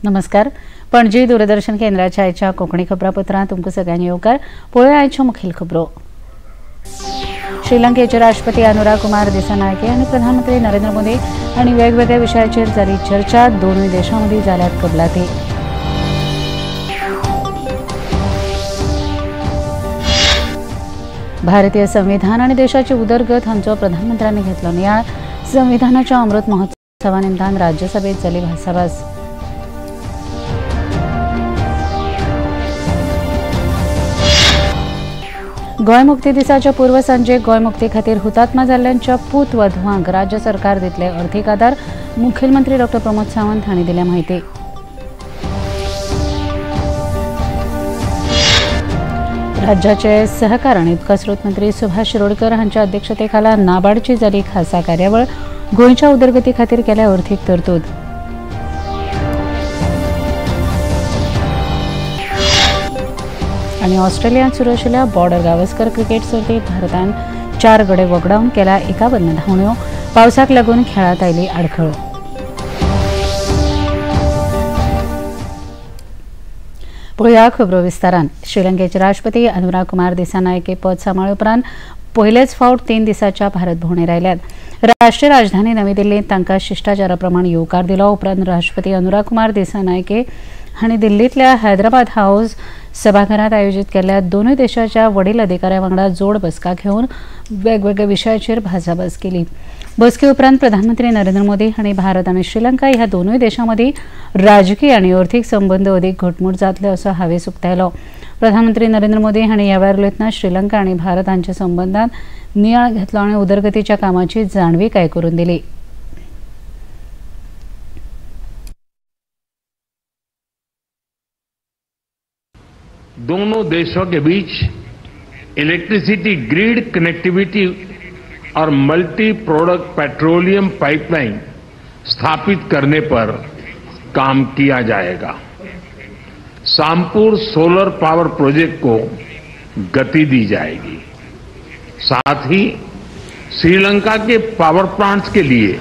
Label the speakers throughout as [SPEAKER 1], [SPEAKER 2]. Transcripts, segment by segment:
[SPEAKER 1] नमस्कार. पणजी दूरदर्शन केंद्राच्या आयच्या कोंकणी खबरापत्रांत तुमकां सगळ्यांक येवकार. पळोवया आयच्यो मुखेल खबरो. श्रीलंकेचे राष्ट्रपती अनुराग कुमार दिसानायके आनी प्रधानमंत्री नरेंद्र मोदी आनी वेगवेगळ्या विशयाचेर जाली चर्चा. दोनूय देशां मदीं जाल्यात कबलाती. भारतीय संविधान आनी देशाची उदरगत हांचो प्रधानमंत्र्यांनी घेतलो नियाळ. संविधानाच्या अमृत महोत्सवा निमतान राज्यसभेत जाली भासाभास. गोंय मुक्ती दिसाच्या पूर्वसांजेक गोंय मुक्ती खातीर हुतात्मा जाल्ल्यांच्या पूत वधवांक राज्य सरकार दितले अर्थीक आदार. मुखेलमंत्री डॉ प्रमोद सावंत हांणी दिल्या म्हायती. राज्याचे सहकार आनी उदका स्रोत मंत्री सुभाष शिरोडकर हांच्या अध्यक्षतेखाला नाबार्डची जाली खासा कार्यावळ. गोंयच्या उदरगती खातीर केल्या अर्थीक तरतूद. आनी ऑस्ट्रेलियांत सुरू आशिल्ल्या बॉर्डर गावस्कर क्रिकेट सर्तींत भारतान 4 गडे वगडावन केल्या 51 धांवण्यो. पावसाक लागून खेळांत आयली आडखळ. पळोवया खबरो विस्तारान. श्रीलंकेचे राष्ट्रपती अनुराग कुमार दिसानायके पद सांबाळे उपरांत पयलेच फावट 3 दिसाच्या भारत भोंवडेर आयल्यात. राष्ट्रीय राजधानी नवी दिल्लींत तांकां शिश्टाचारा प्रमाण येवकार दिलो. उपरांत राष्ट्रपती अनुराग कुमार दिसानायके हांणी दिल्लींतल्या हैदराबाद हाऊस सभाघरांत आयोजीत केल्ल्या दोनूय देशाच्या वडील अधिकाऱ्यां वांगडा जोड बसका घेवन वेगवेगळ्या विशयाचेर भासाभास केली. बसके उपरांत प्रधानमंत्री नरेंद्र मोदी हांणी भारत आनी श्रीलंका ह्या दोनूय देशां मदीं राजकीय आनी अर्थीक संबंद अदीक घटमूट जातले असो हावेस उक्तायलो. प्रधानमंत्री नरेंद्र मोदी हांणी ह्या वेळार उलयतना श्रीलंका आनी भारत हांच्या संबंदांत नियाळ घेतलो आनी उदरगतीच्या कामाची जाणविकाय करून दिली.
[SPEAKER 2] दोनों देशों के बीच इलेक्ट्रिसिटी ग्रिड कनेक्टिविटी और मल्टी प्रोडक्ट पेट्रोलियम पाइपलाइन स्थापित करने पर काम किया जाएगा. सामपुर सोलर पावर प्रोजेक्ट को गति दी जाएगी. साथ ही श्रीलंका के पावर प्लांट्स के लिए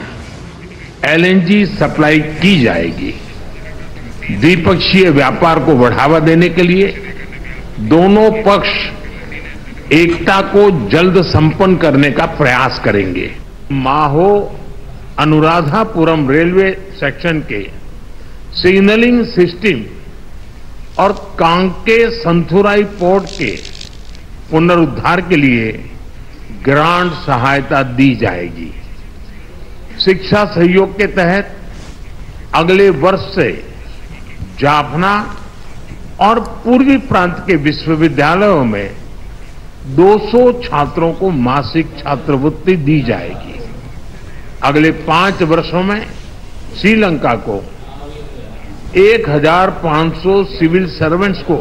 [SPEAKER 2] एलएनजी सप्लाई की जाएगी. द्विपक्षीय व्यापार को बढ़ावा देने के लिए दोनों पक्ष एकता को जल्द संपन्न करने का प्रयास करेंगे. माहो अनुराधापुरम रेलवे सेक्शन के सिग्नलिंग सिस्टम और कांके संथुराई पोर्ट के पुनरुद्धार के लिए ग्रांट सहायता दी जाएगी. शिक्षा सहयोग के तहत अगले वर्ष से जाफना और पूर्वी प्रांत के विश्वविद्यालयों में 200 छात्रों को मासिक छात्रवृत्ति दी जाएगी. अगले 5 वर्षों में श्रीलंका को 1500 सिविल सर्वेंट्स को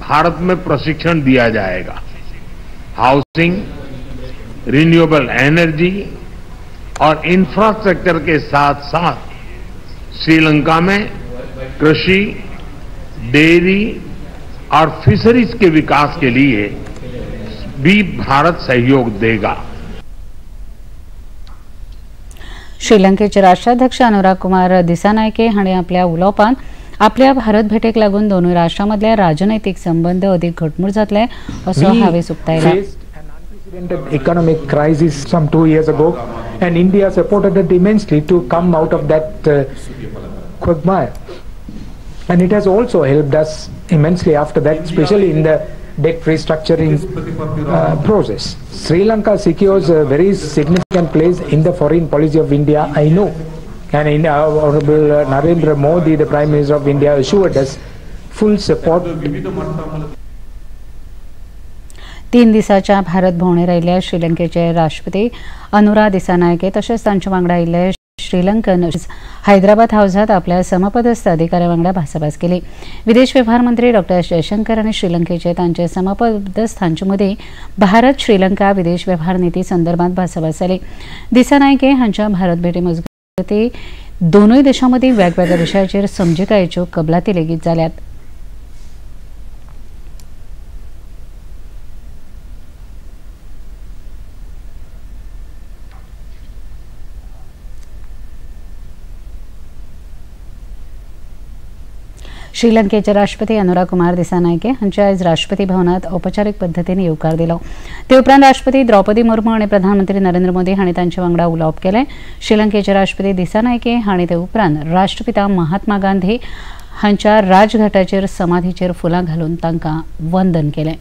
[SPEAKER 2] भारत में प्रशिक्षण दिया जाएगा. हाउसिंग, रिन्यूएबल एनर्जी और इंफ्रास्ट्रक्चर के साथ साथ श्रीलंका में कृषि, डेयरी और फिशरीज के विकास के लिए भी भारत सहयोग देगा.
[SPEAKER 1] श्रीलंकेचे राष्ट्राध्यक्ष अनुराग कुमार दिसानायके हांणी आपल्या उलोवपांत आपल्या भारत भेटेक लागून दोनूय राष्ट्रां मदले राजनैतिक संबंद अदीक घटमूट जातले असो हावेस उक्तायला.
[SPEAKER 3] Economic crisis some 2 years ago, and India supported it immensely to come out of that quagmire. And it has also helped us immensely after that, especially in the debt restructuring process. Sri Lanka secures a very significant place in the foreign policy of India, I know. And in Honorable Narendra Modi, the Prime Minister of India, assured us full support.
[SPEAKER 1] 3 दिसाच्या भारत भोंवडेर आयिल्ल्या श्रीलंकेचे राष्ट्रपती अनुरा दिसानायके तशेंच तांचे वांगडा आयिल्ले श्रीलंकन हैदराबाद हाऊसात आपल्या समपदस्थ अधिकाऱ्या वांगडा भासाभास केली. विदेश व्यवहार मंत्री डॉ एस जयशंकर आनी श्रीलंकेचे तांचे समपदस्थ हांचे मदीं भारत श्रीलंका विदेश व्यवहार नीती संदर्भात भासाभास जाली. दिसानायके हांच्या भारत भेटी मजगतीं दोनूय देशां मदीं वेगवेगळ्या विशयाचेर समजिकायेच्यो कबलाती लेगीत जाल्यात. श्रीलंकेचे राष्ट्रपती अनुरा कुमार दिसानायके हांचे आयज राष्ट्रपती भवनात औपचारीक पद्दतीन येवकार दिलो. ते उपरांत राष्ट्रपती द्रौपदी मुर्मू आनी प्रधानमंत्री नरेंद्र मोदी हांणी तांचे वांगडा उलोवप केलें. श्रीलंकेचे राष्ट्रपती दिसानायके हांणी ते उपरांत राष्ट्रपिता महात्मा गांधी हांच्या राजघाटाचेर समाधीचेर फुलां घालून तांकां वंदन केलें.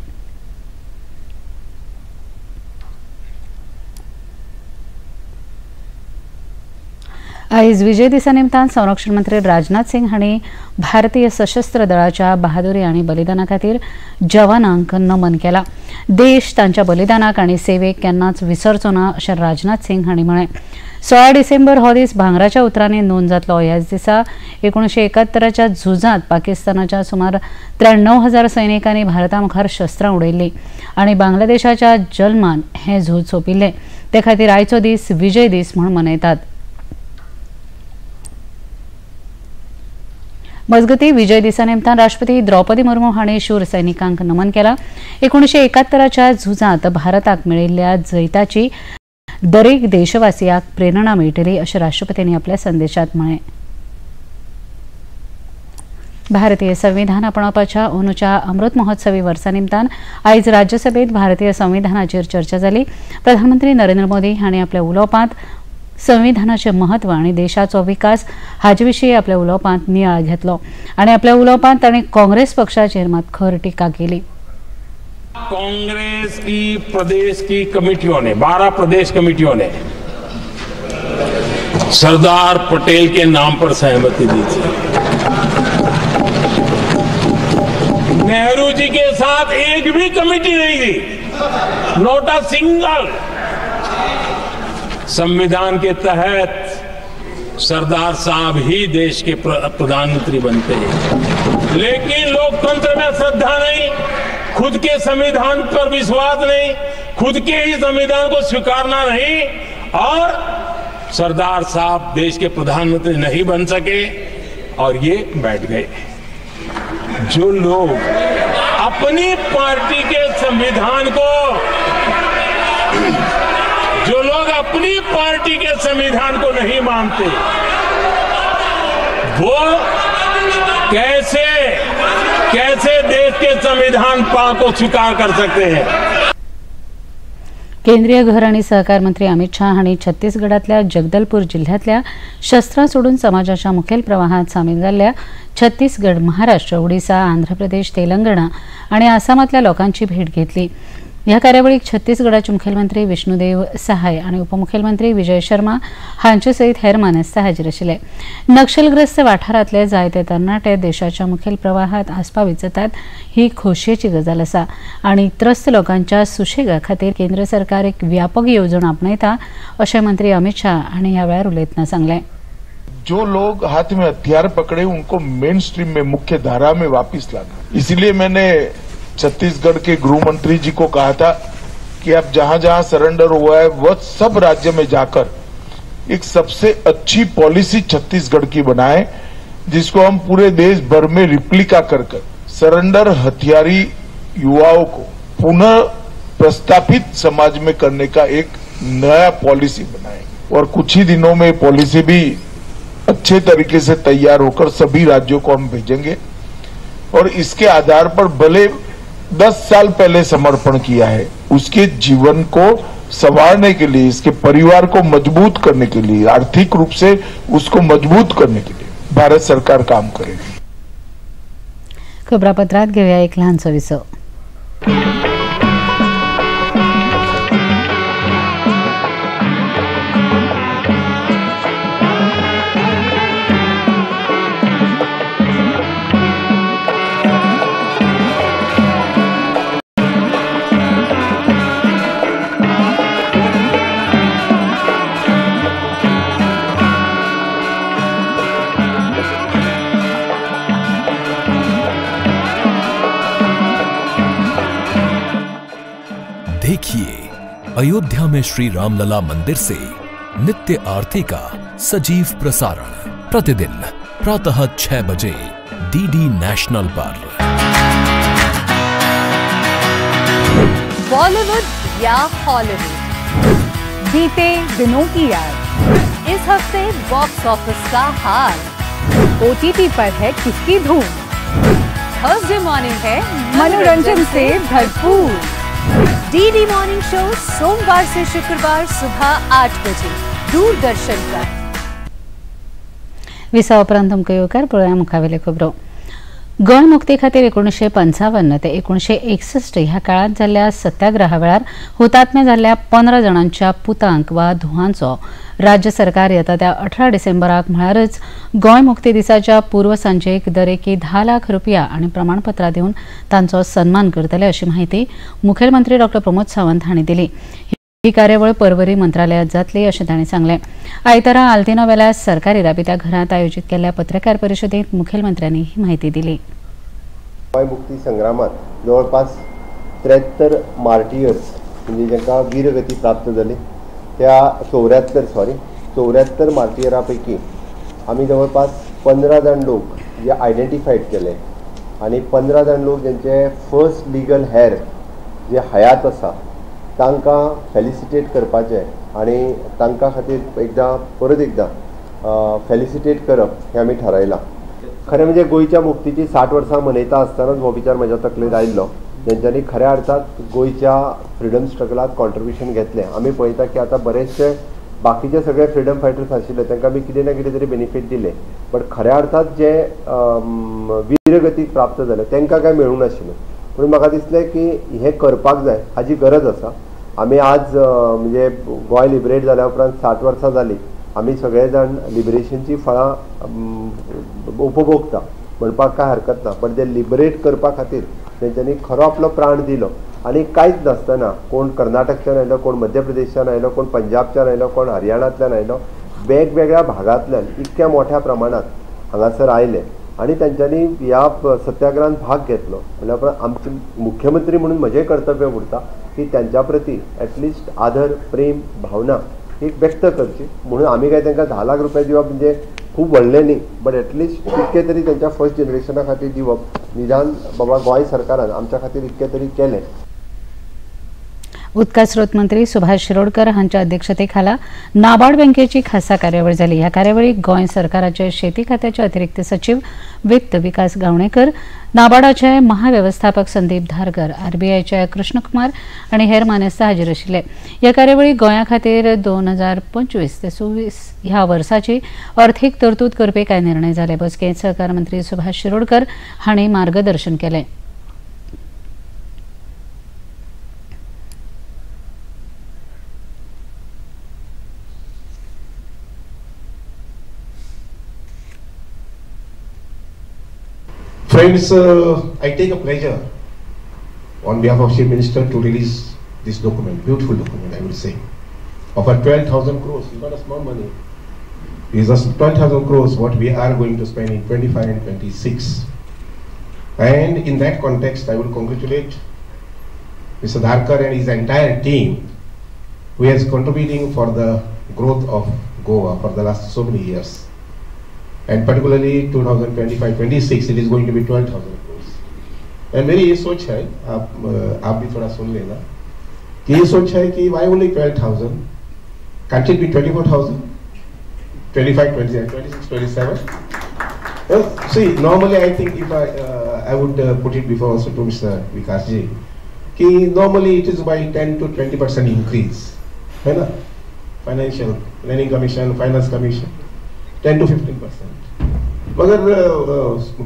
[SPEAKER 1] आयज विजय दिसा निमतान संरक्षण मंत्री राजनाथ सिंग हांणी भारतीय सशस्त्र दळाच्या बहादुरी आनी बलिदाना खातीर जवानांक नमन केला. देश तांच्या बलिदानाक आनी सेवेक केन्नाच विसरचो ना अशें राजनाथ सिंग हांणी म्हळें. 16 डिसेंबर हो दीस भांगराच्या उतरांनी नोंद जातलो. ह्याच दिसा 1971च्या झुजांत पाकिस्तानाच्या सुमार 93,000 सैनिकांनी भारता मुखार शस्त्रां उडयल्लीं आनी बांगलादेशाच्या जल्मान हें झूज सोंपिल्लें. ते खातीर आयचो दीस विजय दीस म्हूण मनयतात. मजगती विजय दिसा निमतान राष्ट्रपती द्रौपदी मुर्मू हांणी शूर सैनिकांक नमन केला. 1971च्या झुजांत भारताक मेळिल्ल्या जैताची दरेक देशवासियाक प्रेरणा मेळटली अशें राष्ट्रपतींनी आपल्या संदेशात म्हळें. भारतीय संविधान आपणावपाच्या अंदूच्या अमृत महोत्सवी वर्सा निमतान आयज राज्यसभेत भारतीय संविधानाचेर चर्चा जाली. प्रधानमंत्री नरेंद्र मोदी हांणी आपल्या उलोवपांत संविधानाचे महत्व आनी देशाचो विकास हाजे विशीं आपल्या उलोवपांत नियाळ घेतलो आनी आपल्या उलोवपांत तांणी काँग्रेस पक्षाचेर मात खर टिका केली.
[SPEAKER 2] कांग्रेस की प्रदेश की कमेटियों ने 12 प्रदेश कमेटियों ने सरदार पटेल के नाम पर सहमति दी थी. नेहरू जी के साथ एक भी कमेटी नहीं थी, not a single. संविधान के तहत सरदार साहब ही देश के प्रधानमंत्री बनते हैं, लेकिन लोकतंत्र में श्रद्धा नहीं, खुद के संविधान पर विश्वास नहीं, खुद के ही संविधान को स्वीकारना नहीं, और सरदार साहब देश के प्रधानमंत्री नहीं बन सके और ये बैठ गए। जो लोग अपनी पार्टी के संविधान को जो लोग अपनी पार्टी के संविधान को नहीं मानते, वो कैसे कैसे देश के संविधान को स्वीकार कर सकते हैं।
[SPEAKER 1] केंद्रीय घर आणि सहकार मंत्री अमित शाह हांणी छत्तीसगडातल्या जगदलपूर जिल्ह्यांतल्या शस्त्रां सोडून समाजाच्या मुखेल प्रवाहात सामील जाल्ल्या छत्तीसगड, महाराष्ट्र, ओडिसा, आंध्र प्रदेश, तेलंगणा आणि आसामातल्या लोकांची भेट घेतली. ह्या कार्यावळीक छत्तीसगडाचे मुखेलमंत्री विष्णुदेव सहाय आणि उपमुखेलमंत्री विजय शर्मा हांचे सयत हेर मानेस्त हाजीर आशिल्ले. नक्षलग्रस्त वाठारांतले जायते तरणाटे देशाच्या मुखेल प्रवाहात आस्पावीत जातात ही खोशयेची गजाल आसा आनी त्रस्त लोकांच्या सुशेगा खातीर केंद्र सरकार एक व्यापक येवजण आपणायता अशें मंत्री अमित शाह हांणी ह्या वेळार उलयतना सांगलें.
[SPEAKER 4] जो लोग हाथ में हथियार पकड़े उनको मेन स्ट्रीम में, मुख्य धारा में वापिस लाना, इसलिए मैंने छत्तीसगढ़ के गृह मंत्री जी को कहा था कि आप जहां जहां सरेंडर हुआ है वह सब राज्य में जाकर एक सबसे अच्छी पॉलिसी छत्तीसगढ़ की बनाए, जिसको हम पूरे देश भर में रिप्लिका कर कर सरेंडर हथियारी युवाओं को पुनः प्रस्तापित समाज में करने का एक नया पॉलिसी बनाए। और कुछ ही दिनों में पॉलिसी भी अच्छे तरीके से तैयार होकर सभी राज्यों को हम भेजेंगे और इसके आधार पर भले 10 साल पहले समर्पण किया है, उसके जीवन को संवारने के लिए, इसके परिवार को मजबूत करने के लिए, आर्थिक रूप से उसको मजबूत करने के लिए भारत सरकार काम करेगी।
[SPEAKER 1] खबरापत्रात घेऊया एक लहानसो विसव।
[SPEAKER 5] देखिए अयोध्या में श्री रामलला मंदिर से नित्य आरती का सजीव प्रसारण प्रतिदिन प्रातः 6 बजे डीडी नेशनल पर।
[SPEAKER 6] बॉलीवुड या हॉलीवुड, बीते दिनों की याद, इस हफ्ते बॉक्स ऑफिस का हाल, ओटीटी पर है किसकी धूम। थर्सडे मॉर्निंग है मनोरंजन से भरपूर। डीडी मॉर्निंग शो सोमवार से शुक्रवार सुबह 8 बजे दूरदर्शन पर।
[SPEAKER 1] विसा उपरांत तुमकां येवकार पळोवया मुखावेल्यो खबरो। गोंय मुक्ती खातीर 1955 ते 1961 ह्या काळांत जाल्ल्या सत्याग्रहा वेळार हुतात्मे जाल्ल्या 15 जाणांच्या पुतांक वा धुवांचो राज्य सरकार येता त्या 18 डिसेंबराक म्हळ्यारच गोंय मुक्ती दिसाच्या पूर्व सांजेक दरेकी 10 लाख रुपया आनी प्रमाणपत्रां दिवन तांचो सन्मान करतले अशी माहिती मुखेलमंत्री डॉ प्रमोद सावंत हांणी दिली। ही कार्यावळ परवरी मंत्रालयात जातली अशें तांणी सांगलें। आयतारा आल्तिनो वेल्या सरकारी राबित्या घरांत आयोजीत केल्ल्या पत्रकार परिशदेंत मुखेलमंत्र्यांनी ही माहिती दिली।
[SPEAKER 7] गोंय मुक्ती संग्रामात जवळपास 73 मार्टियर्स म्हणजे जांकां वीरगती प्राप्त जाली त्या 74 मार्टियरां पैकी आमी जवळपास 15 जाण लोक जे आयडेंटिफायड केले आनी 15 जाण लोक ज्यांचे फर्स्ट लिगल हेर जे हयात आसा तांकां फेलिसिटेट करपाचें आनी तांकां खातीर एकदां परत एकदां फेलिसिटेट करप हें आमी थारायलां। खरें म्हणजे गोंयच्या मुक्तीची 60 वर्सां मनयता आसतनाच हो विचार म्हज्या तकलेंत आयिल्लो। तेंच्यांनी खऱ्या अर्थात गोंयच्या फ्रिडम स्ट्रगलांत कॉन्ट्रिब्युशन घेतलें। आमी पळयता की आतां बरेचशे बाकीचे सगळे फ्रिडम फायटर्स आशिल्ले तांकां आमी कितें ना कितें तरी बेनिफीट दिले, बट खऱ्या अर्थात जे वीरगतीक प्राप्त जाले तांकां कांय मेळूंक नाशिल्लें। पूण म्हाका दिसलें की हें करपाक जाय, हाजी गरज आसा। आमी आज म्हणजे गोंय लिबरेट जाल्या उपरांत 60 वर्सां जालीं, आमी सगळे जाण लिबरेशनची फळां उपभोगता म्हणपाक कांय हरकत ना, बट ते लिबरेट करपा खातीर तेंच्यांनी खरो आपलो प्राण दिलो आनी कांयच नासतना कोण कर्नाटकच्यान आयलो, कोण मध्य प्रदेशच्यान आयलो, कोण पंजाबच्यान आयलो, कोण हरियाणांतल्यान आयलो, वेगवेगळ्या भागांतल्यान इतक्या मोठ्या प्रमाणांत हांगासर आयले आनी तेंच्यांनी ह्या सत्याग्रहांत भाग घेतलो। म्हणल्या उपरांत आमचे मुख्यमंत्री म्हणून म्हजें कर्तव्य उरता की त्यांच्या प्रती एटलिस्ट आदर, प्रेम, भावना एक व्यक्त करची। म्हणून आमी काय तांकां 10 लाख रुपया दिवप म्हणजे खूब व्हडलें न्ही, बट एटलिस्ट इतकें तरी त्यांच्या फर्स्ट जनरेशना खातीर दिवप, निदान बाबा गोंय सरकारान आमच्या खातीर इतकें तरी केलें।
[SPEAKER 1] उदका स्रोत मंत्री सुभाष शिरोडकर हांच्या अध्यक्षतेखाला नाबार्ड बँकेची खासा कार्यावळ जाली। ह्या कार्यावळीक गोंय सरकाराचे शेती खात्याचे अतिरिक्त सचिव वित्त विकास गावणेकर, नाबार्डाचे महाव्यवस्थापक संदीप धारकर, आरबीआयचे कृष्णकुमार आनी हेर मानेस्त हाजीर आशिल्ले। ह्या कार्यावळीक गोंया खातीर 2025 ते 26 ह्या वर्साची अर्थीक तरतूद करपी कांय निर्णय जाले। बसकेंत सहकार मंत्री सुभाष शिरोडकर हांणी मार्गदर्शन केलें।
[SPEAKER 8] Friends, I take a pleasure on behalf of Chief Minister to release this document, beautiful document, I will say, of a 12,000 crores. It's not a small money. It is a 12,000 crores what we are going to spend in 25 and 26. And in that context, I will congratulate Mr. Dharkar and his entire team who is contributing for the growth of Goa for the last so many years. And particularly 2025-26, it is going to be 12,000 crores. And Mary ये सोच है, आप भी थोड़ा सुन लेना, कि ये सोच है कि why only 12,000? Can't it be 24,000? 25, 27, 26, 27? Well, see, normally I think if I would put it before also to Mr. Vikas ji, कि normally it is by 10 to 20% increase, है ना? Financial Planning Commission, Finance Commission, 10 to 15%. Magar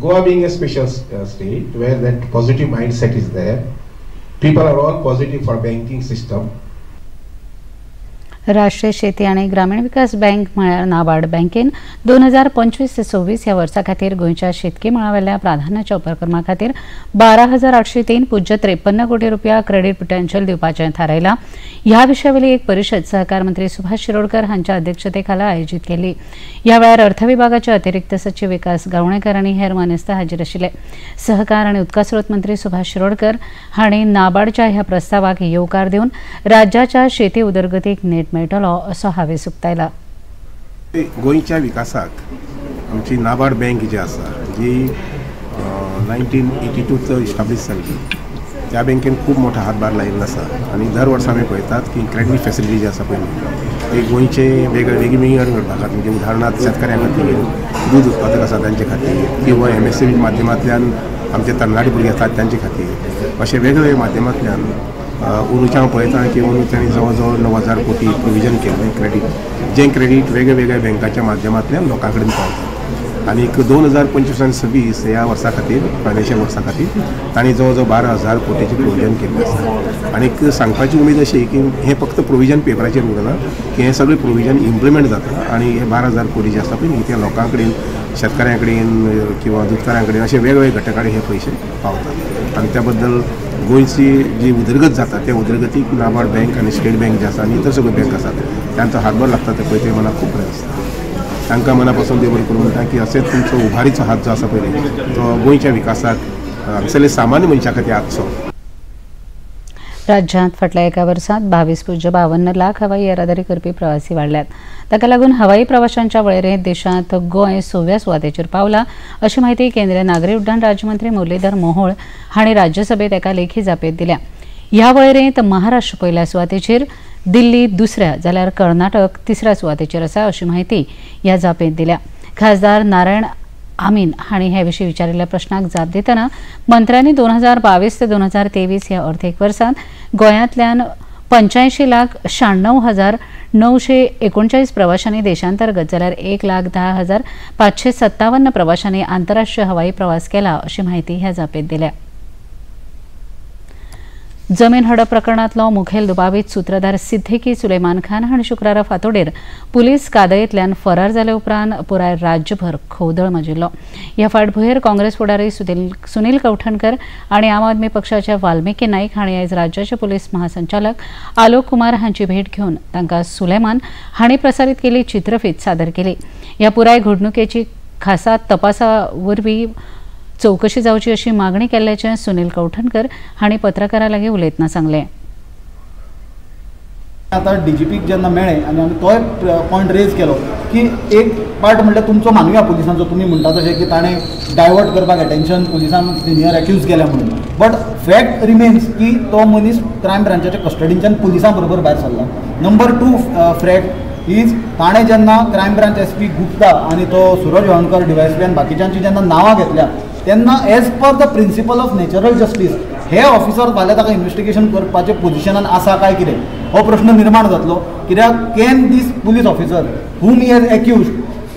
[SPEAKER 8] Goa being a special state where that positive mindset is there, people are all positive for banking system.
[SPEAKER 1] राष्ट्रीय शेती आणि ग्रामीण विकास bank म्हळ्यार नाबार्ड बँकेन 2025 ते 26 ह्या वर्सा खातीर गोंयच्या शेतकी मळावेल्या प्राधान्याच्या उपक्रमा खातीर 12,803.53 कोटी रुपया क्रेडीट पोटेन्शियल दिवपाचें थारायलां। ह्या विशयावेली एक परिशद सहकार मंत्री सुभाष शिरोडकर हांच्या अध्यक्षतेखाला आयोजीत केली। ह्या वेळार अर्थ विभागाचे अतिरिक्त सचिव विकास गावणेकर आनी हेर मानेस्त हाजीर आशिल्ले। सहकार आनी उदका स्रोत मंत्री सुभाष शिरोडकर हांणी नाबार्डच्या ह्या प्रस्तावाक येवकार दिवन राज्याच्या शेती उदरगतीक नेट मेळटलो असो हावेस उक्तायला।
[SPEAKER 8] गोंयच्या विकासाक आमची नाबार्ड बँक जी आसा, जी 1982 इस्टाब्लिश जाल्ली, त्या बँकेन खूब मोठो हातभार लायिल्लो आसा आनी दर वर्सा आमी पळयतात की क्रेडीट फेसिलिटी जी आसा पळय ती गोंयचे वेगळे वेगवेगळ्या भागात, म्हणजे उदाहरणार्थ शेतकऱ्यां खातीर,
[SPEAKER 9] दूध उत्पादक आसा तांचे खातीर किंवा एमएसएमई माध्यमांतल्यान आमचे तरणाटे भुरगे आसात तांचे खातीर अशे वेगवेगळ्या माध्यमांतल्यान अंदूचें हांव पळयता की अंदू तांणी जवळ जवळ 9,000 कोटी प्रोविजन केल्लें क्रेडीट, जें क्रेडीट वेगवेगळ्या बँकाच्या माध्यमांतल्यान लोकां कडेन पावता. आनीक 2025 आनी 26 ह्या वर्सा खातीर फायनान्शियल वर्सा खातीर तांणी जवळ जवळ 12,000 कोटीचें प्रोविजन केल्लें आसा. आनीक सांगपाची उमेद अशी की हें फक्त प्रोविजन पेपराचेर उरना, की हें सगळें प्रोविजन इम्प्लिमेंट जाता आनी हे 12,000 कोटी जे आसा पळय ते लोकां कडेन, शेतकाऱ्यां कडेन किंवा दुदकारां कडेन अशे वेगवेगळे घटकां कडेन हे पयशे पावतात. आनी त्या बद्दल गोंयची जी उदरगत जाता त्या उदरगतीक नाबार्ड बँक आनी स्टेट बँक जे आसा आनी इतर सगळे बँक आसात तांचो हातभार लागता ते पळय ते मनाक खूब बरें दिसता. तांकां मना पासून देव बरें करूं म्हणटा की अशेंच तुमचो उभारीचो हात जो आसा पळय तो गोंयच्या विकासाक हांगसरले सामान्य मनशा खातीर आसचो.
[SPEAKER 1] राज्यांत फाटल्या एका वर्सांत 22.52 लाख हवाई येरादारी करपी प्रवासी वाडल्यात. ताका लागून हवाई प्रवाशांच्या वळेरेंत देशांत गोंय 6व्या सुवातेचेर पावला अशी म्हायती केंद्रीय नागरी उड्डाण राज्यमंत्री मुरलीधर मोहोळ हांणी राज्यसभेत एका लेखी जापेंत दिल्या. ह्या वळेरेंत महाराष्ट्र पयल्या सुवातेचेर, दिल्ली दुसऱ्या जाल्यार कर्नाटक तिसऱ्या सुवातेचेर आसा अशी म्हायती ह्या जापेंत दिल्या. खासदार नारायण आमीन हांणी हे विशीं विचारिल्ल्या प्रश्नाक जाप दितना मंत्र्यांनी 2022 ते 2023 ह्या अर्थीक वर्सांत गोंयांतल्यान 85,96,939 प्रवाशांनी देशांतर्गत जाल्यार 1,10,557 प्रवाशांनी आंतरराष्ट्रीय हवाई प्रवास केला अशी म्हायती ह्या जापेंत दिल्या. जमीन हडप प्रकरणांतलो मुखेल दुबावीत सूत्रधार सिद्दीकी सुलेमान खान हांणी शुक्रारा फातोडेर पुलीस कादयेंतल्यान फरार जाले उपरांत पुराय राज्यभर खवदळ माजिल्लो. ह्या फाटभुंयेर काँग्रेस फुडारी सुनील कवठणकर आनी आम आदमी पक्षाचे वाल्मिकी नाईक हांणी आयज राज्याचे पुलीस महासंचालक आलोक कुमार हांची भेट घेवन तांकां सुलेमान हांणी प्रसारीत केल्ली चित्रफीत सादर केली. ह्या पुराय घडणुकेची खासा तपासा वरवीं चौकशी जावची अशी मागणी केल्ल्याचें सुनील कवठणकर हांणी पत्रकारां लागीं उलयतना सांगलें.
[SPEAKER 10] आतां डीजीपीक जेन्ना मेळ्ळें आनी आमी तोय पॉयंट रेज केलो की एक पार्ट म्हणल्यार तुमचो मानुया पुलिसांचो, तुमी म्हणटा तशें की ताणें डायवर्ट करपाक एटेन्शन पुलिसान सिनियर एक्यूज केल्या म्हणून, बट फॅक्ट रिमेन्स की तो मनीस क्रायम ब्रांचाच्या कस्टडींच्यान पुलिसां बरोबर भायर सरला. नंबर 2 फॅक्ट is ताणें जेन्ना क्रायम ब्रांच एसपी गुप्ता आनी तो सुरज होणकर डीवायएसपी आनी बाकीच्यांची जेन्ना नांवां घेतल्या तेन्ना as per the principle of natural justice हे ऑफिसर फाल्यां ताका इन्वेस्टिगेशन करपाचे पोजिशनान आसा काय कितें हो प्रश्न निर्माण जातलो. कित्याक can this police officer whom he has accused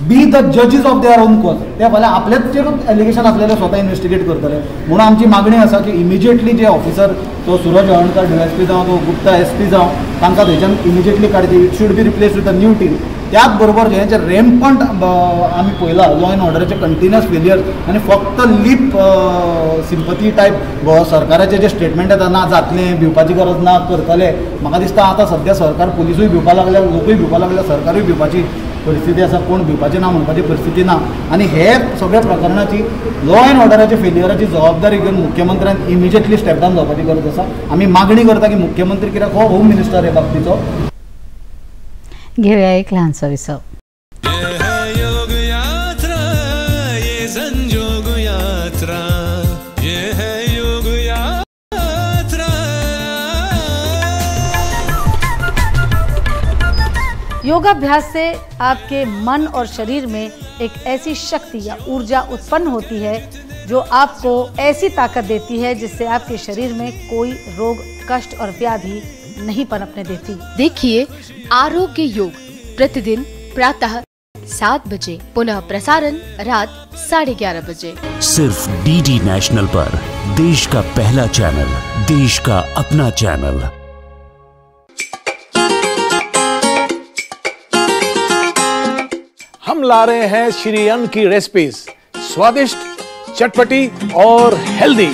[SPEAKER 10] be the जजीस of their own cause, ते फाल्यां आपल्याचेरूच एलिगेशन आसलेले स्वता इन्वेस्टिगेट करतले. म्हणून आमची मागणी आसा की इमिजिएटली जे ऑफिसर तो सुरज होणकर डीवायएसपी जावं तो गुप्ता एसपी जावं तांकां थंयच्यान इमिजिएटली काडची. It should be replace with a new team. त्याच बरोबर हेंचे रेम्पंट आमी पळयला लॉ एंड ऑर्डराचे कंटिन्युअस फेलियर आनी फक्त लीप सिंपती टायप सरकाराचे जे स्टेटमेंट येता ना जातलें, भिवपाची गरज ना, करतले. म्हाका दिसता आतां सद्या सरकार पुलिसूय भिवपा लागल्या, लोकूय भिवपा लागल्या, सरकारूय भिवपाची परिस्थिती आसा, कोण भिवपाची ना म्हणपाची परिस्थिती ना. आनी हे सगळ्या प्रकरणाची लॉ एंड ऑर्डराचे फेलियराची जबाबदारी घेवन मुख्यमंत्र्यान इमिजिएटली स्टेप डावन जावपाची गरज आसा. आमी मागणी करता की मुख्यमंत्री कित्याक हो होम मिनिस्टर हे बाबतीचो.
[SPEAKER 1] घेऊया एक लहानसा विसव.
[SPEAKER 11] योग यात्रा ये संजोग यात्रा ये है योग यात्रा.
[SPEAKER 12] योगाभ्यास से आपके मन और शरीर में एक ऐसी शक्ति या ऊर्जा उत्पन्न होती है जो आपको ऐसी ताकत देती है जिससे आपके शरीर में कोई रोग, कष्ट और व्याधि नहीं पनपने देती।
[SPEAKER 13] देखिए आरोग्य योग प्रतिदिन प्रातः 7 बजे, पुनः प्रसारण रात 11:30 बजे,
[SPEAKER 14] सिर्फ डीडी नेशनल पर। देश का पहला चैनल, देश का अपना चैनल।
[SPEAKER 15] हम ला रहे हैं श्री अन्न की रेसिपीज, स्वादिष्ट, चटपटी और हेल्दी।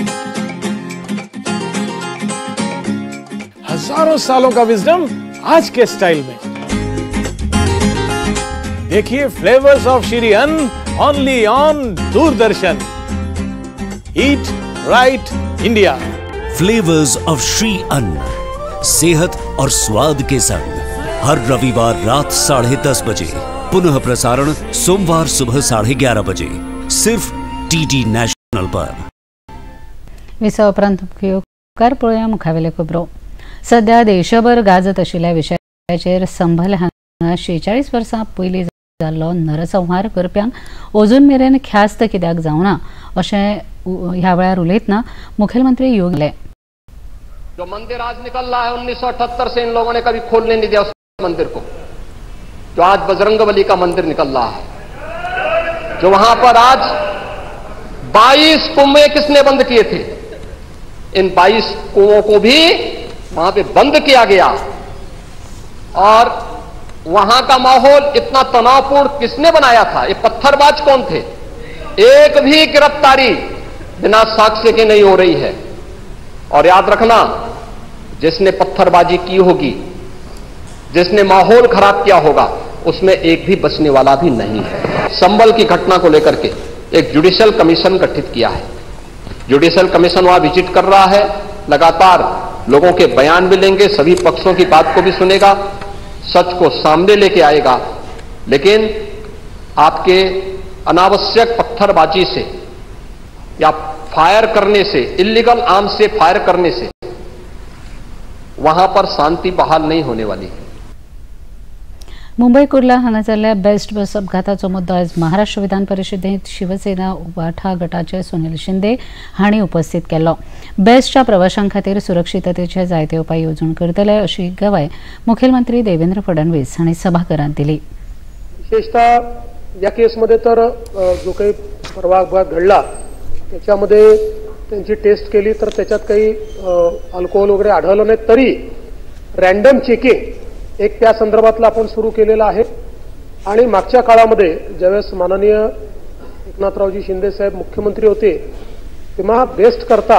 [SPEAKER 15] हजारों सालों का विजडम आज के स्टाइल में। देखिए flavours of Shri Anna only on Doordarshan. Eat right India.
[SPEAKER 14] Flavours of Shri Anna, सेहत और स्वाद के संग, हर रविवार रात 10:30 बजे, पुनः प्रसारण सोमवार सुबह 11:30 बजे, सिर्फ डीडी नेशनल पर।
[SPEAKER 1] विसव उपरांत उपकार पळोवया मुखावेल्यो खबरो। सध्या देशभर गाजत आशिल्ल्या विशयाचेर संभल हांगा 46 वर्सां पयलीं जाल्लो नरसंहार करप्यांक अजून मेरेन ख्यास्त कित्याक जावना अशें ह्या वेळार उलयतना मुखेलमंत्री योगी।
[SPEAKER 16] जो मंदिर आज निकल रहा है 1978 से इन लोगों ने कभी खोलने नहीं दिया उस मंदिर को, जो आज बजरंगबली का मंदिर निकल रहा है, जो वहां पर आज 22 कुएं किसने बंद किए थे, इन 22 कुओं को भी वहां पे बंद किया गया। और वहां का माहौल इतना तनावपूर्ण किसने बनाया था, ये पत्थरबाज कौन थे? एक भी गिरफ्तारी बिना साक्ष्य के नहीं हो रही है। और याद रखना, जिसने पत्थरबाजी की होगी, जिसने माहौल खराब किया होगा, उसमें एक भी बचने वाला भी नहीं है। संभल की घटना को लेकर के एक जुडिशियल कमीशन गठित किया है। जुडिशियल कमीशन वहां विजिट कर रहा है, लगातार लोगों के बयान भी लेंगे, सभी पक्षों की बात को भी सुनेगा, सच को सामने लेके आएगा। लेकिन आपके अनावश्यक पत्थरबाजी से या फायर करने से, इल्लीगल आर्म्स से फायर करने से वहां पर शांति बहाल नहीं होने वाली है।
[SPEAKER 1] मुंबई कुर्ला हांगा जाल्ल्या बेस्ट बस अपघाताचो मुद्दो आयज महाराष्ट्र विधान परिशदेंत शिवसेना उबाठा गटाचे सुनील शिंदे हांणी उपस्थित केल्लो। बेस्टच्या प्रवाशां खातीर सुरक्षिततेचे जायते उपाय येवजण करतले अशी गवाय मुखेलमंत्री देवेंद्र फडणवीस हांणी सभाघरांत दिली।
[SPEAKER 17] विशेषतः या केसमध्ये तर जो काही परवा अपघात घडला त्याच्यामध्ये त्यांची टेस्ट केली तर त्याच्यात काही अल्कोहोल वगैरे आढळलं नाही, तरी रॅन्डम चेकिंग एक त्या संदर्भातलं आपण सुरू केलेलं आहे। आणि मागच्या काळामध्ये ज्यावेळेस माननीय एकनाथरावजी शिंदे साहेब मुख्यमंत्री होते तेव्हा बेस्ट करता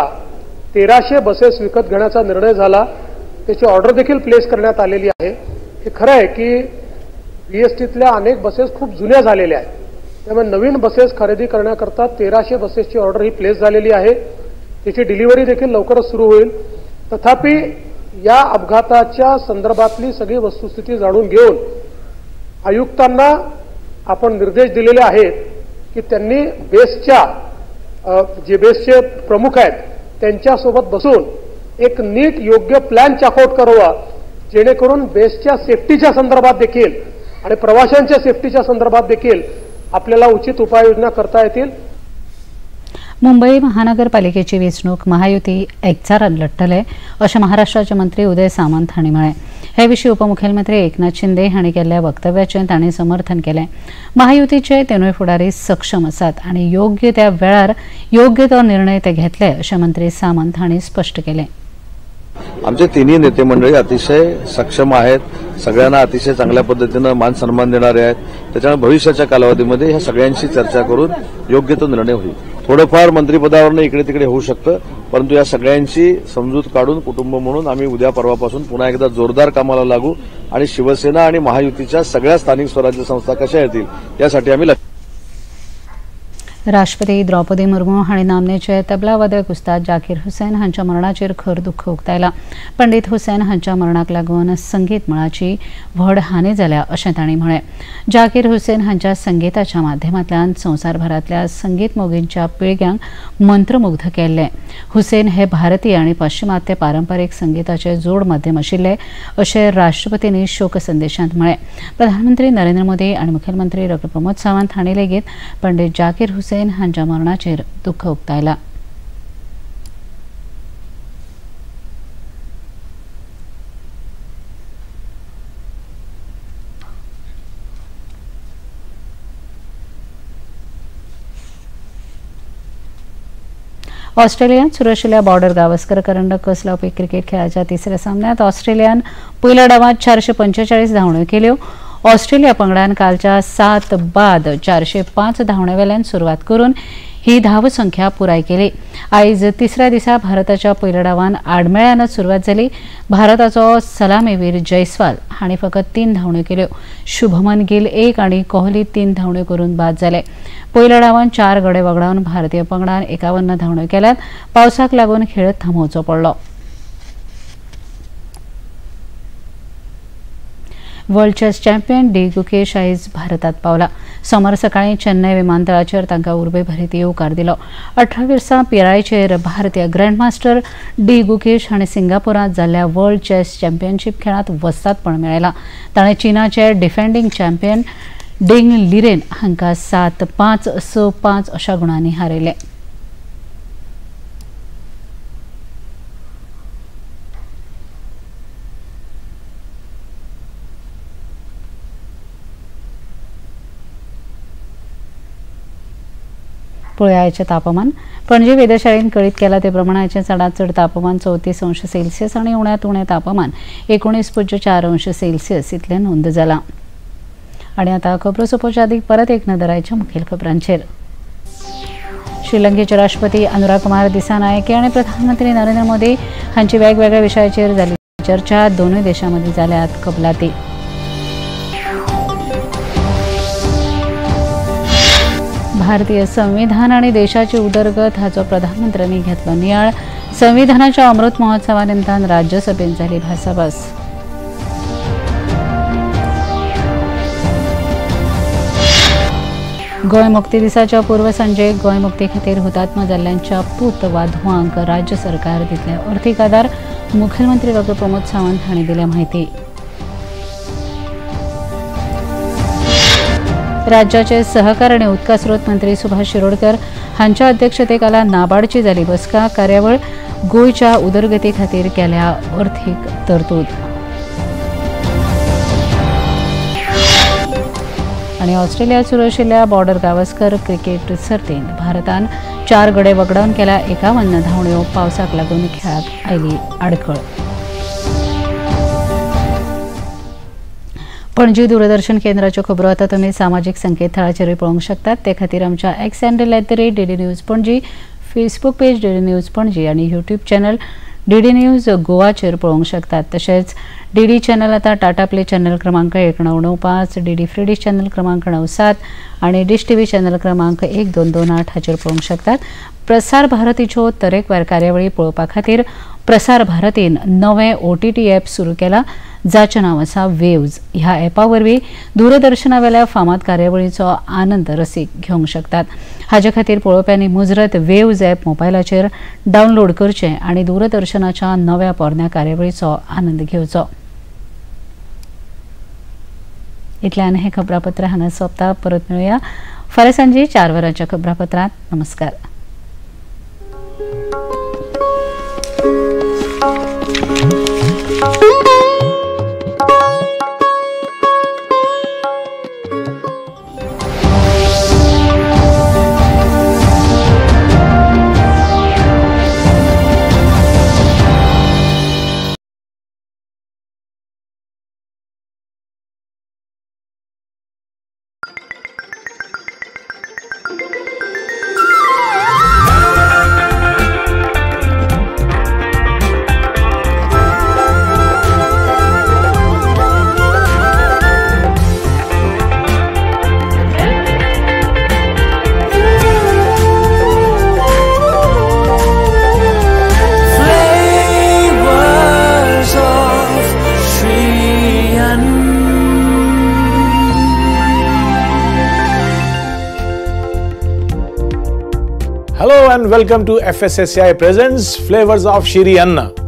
[SPEAKER 17] 1300 बसेस विकत घेण्याचा निर्णय झाला, त्याची ऑर्डर देखील प्लेस करण्यात आलेली आहे। हे खरं आहे की बीएसटीतल्या अनेक बसेस खूप जुन्या झालेल्या आहेत, त्यामुळे नवीन बसेस खरेदी करण्याकरता 1300 बसेसची ऑर्डर ही प्लेस झालेली आहे, त्याची डिलिव्हरी देखील लवकरच सुरू होईल। तथापि या अपघाताच्या संदर्भातली सगळी वस्तुस्थिती जाणून घेऊन आयुक्तांना आपण निर्देश दिलेले आहेत की त्यांनी बेस्टच्या जे बेस्टचे प्रमुख आहेत त्यांच्यासोबत बसून एक नीट योग्य प्लॅन चॉकआउट करावा, जेणेकरून बेस्टच्या सेफ्टीच्या संदर्भात देखील आणि प्रवाशांच्या सेफ्टीच्या संदर्भात देखील आपल्याला उचित उपाययोजना करता येतील।
[SPEAKER 1] मुंबई महानगरपालिकेची वेंचणूक महायुती एकचारान लढतले अशें महाराष्ट्राचे मंत्री उदय सामंत हांणी म्हळें। हे विशीं उपमुख्यमंत्री एकनाथ शिंदे हांणी केल्ल्या वक्तव्याचें तांणी समर्थन केलें। महायुतीचे तिनूय फुडारी सक्षम आसात आनी योग्य त्या वेळार योग्य तो निर्णय ते घेतले अशें मंत्री सामंत हांणी स्पश्ट केलें।
[SPEAKER 18] आमचे तिन्ही नेते मंडळी अतिशय सक्षम आहेत, सगळ्यांना अतिशय चांगल्या पद्धतीनं मान सन्मान देणारे आहेत, त्याच्यामुळे भविष्याच्या कालावधीमध्ये ह्या सगळ्यांशी चर्चा करून योग्य तो निर्णय होईल। थोडंफार मंत्रिपदावरनं इकडे तिकडे होऊ शकतं, परंतु या सगळ्यांची समजूत काढून कुटुंब म्हणून आम्ही उद्या परवापासून पुन्हा एकदा जोरदार कामाला लागू आणि शिवसेना आणि महायुतीच्या सगळ्या स्थानिक स्वराज्य संस्था कशा येतील यासाठी आम्ही
[SPEAKER 1] राष्ट्रपती द्रौपदी मुर्मू हांणी नामनेचे तबलावादक उस्ताद जाकीर हुसेन हांच्या मरणाचेर खर दुख्ख उक्तायला। पंडित हुसेन हांच्या मरणाक लागून संगीत मळाची व्हड हानी जाल्या अशें तांणी म्हळें। जाकीर हुसेन हांच्या संगीताच्या माध्यमांतल्यान संवसारभरांतल्या संगीत मोगींच्या पिळग्यांक मंत्रमुग्ध केल्ले। हुसेन हे भारतीय आनी पाश्चिमात्य पारंपरीक संगीताचे जोड माध्यम आशिल्ले अशें राष्ट्रपतींनी शोक संदेशांत म्हळें। प्रधानमंत्री नरेंद्र मोदी आनी मुखेलमंत्री डॉ प्रमोद सावंत हांणी लेगीत पंडित जाकीर हुसेन हांच्या मरणाचेर दुख्ख उक्तायला। ऑस्ट्रेलियांत सुरू आशिल्ल्या बॉर्डर गावस्कर करंडक कस लावपी क्रिकेट खेळाच्या तिसऱ्या सामन्यात ऑस्ट्रेलियान पयल्या डावांत 445 धांवड्यो केल्यो। ऑस्ट्रेलिया पंगडान कालच्या 7 बाद 405 धांवड्या वेल्यान सुरवात करून ही धावसंख्या पुराय केली। आयज तिसऱ्या दिसा भारताच्या पयल्या डावान आडमेळ्यानच सुरवात जाली। भारताचो सलामीवीर जयस्वाल हांणी फकत 3 धांवड्यो केल्यो। शुभमन गिल 1 आनी कोहली 3 धांवड्यो करून बाद जाले। पयल्या डावान 4 गडे वगडावन भारतीय पंगडान 51 धांवड्यो केल्यात। पावसाक लागून खेळ थांबोवचो पडलो। World chess champion D Gukesh आयज भारतात पावला। सोमार सकाळी चेन्नय विमानतळाचेर तांकां उर्बेभरीत येवकार दिलो। 18 वर्सां पिरायेचेर भारतीय ग्रँडमास्टर डी गुकेश हाणें सिंगापुरांत जाल्ल्या वर्ल्ड चेस चॅम्पियनशीप खेळांत वस्तादपण मेळयलां। ताणें चीनाचे डिफेंडींग चॅम्पियन डिंग लिरेन हांकां 7-5 6-5 अशा गुणांनी हारयलें. पळोवया आयचें तापमान. पणजी वेधशाळेन कळीत केलां ते प्रमाण आयचें चडांत चड तापमान 34 अंश सेल्सियस आनी उण्यांत उणें तापमान 19.4 अंश सेल्सियस इतलें नोंद जालां. आनी आतां खबरो सोंपोवच्या आदीं परत एक नदर आयच्या मुखेल खबरांचेर. श्रीलंकेचे राष्ट्रपती अनुराग कुमार दिसानायके आनी प्रधानमंत्री नरेंद्र मोदी हांची वेगवेगळ्या विशयाचेर जाली चर्चा. दोनूय देशां मदीं जाल्यात कबलाती. भारतीय संविधान आणि देशाची उदरगत हाचो प्रधानमंत्र्यांनी घेतलो नियाळ. संविधानाच्या अमृत महोत्सवा निमतान राज्यसभेत झाली भासाभास. गोंय मुक्ती दिसाच्या पूर्वसंजेक गोंय मुक्ती खातीर हुतात्मा जाल्ल्यांच्या पूत वा धुवांक राज्य सरकार दितले अर्थीक आदार. मुखेलमंत्री डॉ प्रमोद सावंत हांणी दिल्या म्हायती. राज्याचे सहकार आणि उदका स्रोत मंत्री सुभाष शिरोडकर हांच्या अध्यक्षतेखाला नाबार्डची जाली बसका. कार्यावळ गोंयच्या उदरगती खातीर केल्या अर्थीक तरतूद. आनी ऑस्ट्रेलिया सुरू आशिल्ल्या बॉर्डर गावस्कर क्रिकेट सर्तींत भारतान 4 गडे वगडावन केल्या 51 धांवड्यो. पावसाक लागून खेळाक आयली आडखळ. पणजी दूरदर्शन केंद्राच्यो खबरो आतां तुमी सामाजीक संकेतथळाचेरूय पळोवंक शकतात. ते खातीर आमच्या X handle @DD News Panaji, Facebook page DD News Panaji आनी यूट्यूब चॅनल डीडी न्यूज गोवाचेर पळोवंक शकतात. तशेंच डीडी चॅनल आतां टाटा प्ले चॅनल क्रमांक 1995, डीडी फ्री डिश चॅनल क्रमांक 97 आनी डिश टीव्ही चॅनल क्रमांक 1228 हाचेर पळोवंक शकतात. प्रसार भारतीच्यो तरेकवार कार्यावळी पळोवपा खातीर प्रसार भारतीन नवें OTT app सुरू केला जाचें नांव आसा वेव्ज. ह्या ॲपा वरवीं दूरदर्शनावेल्या फामाद कार्यावळीचो आनंद रसीक घेवंक शकतात. हाजे खातीर पळोवप्यांनी मुजरत वेव्ज ॲप मोबायलाचेर डावनलोड करचें आनी दूरदर्शनाच्या नव्या पोरण्या कार्यावळीचो आनंद घेवचो. इतल्यान हें खबरापत्र हांगा सोंपता. परत मेळुया फाल्यां सांजे 4 वरांच्या खबरापत्रांत. नमस्कार.
[SPEAKER 15] Hello and welcome to FSSAI presents Flavors of Shri Anna.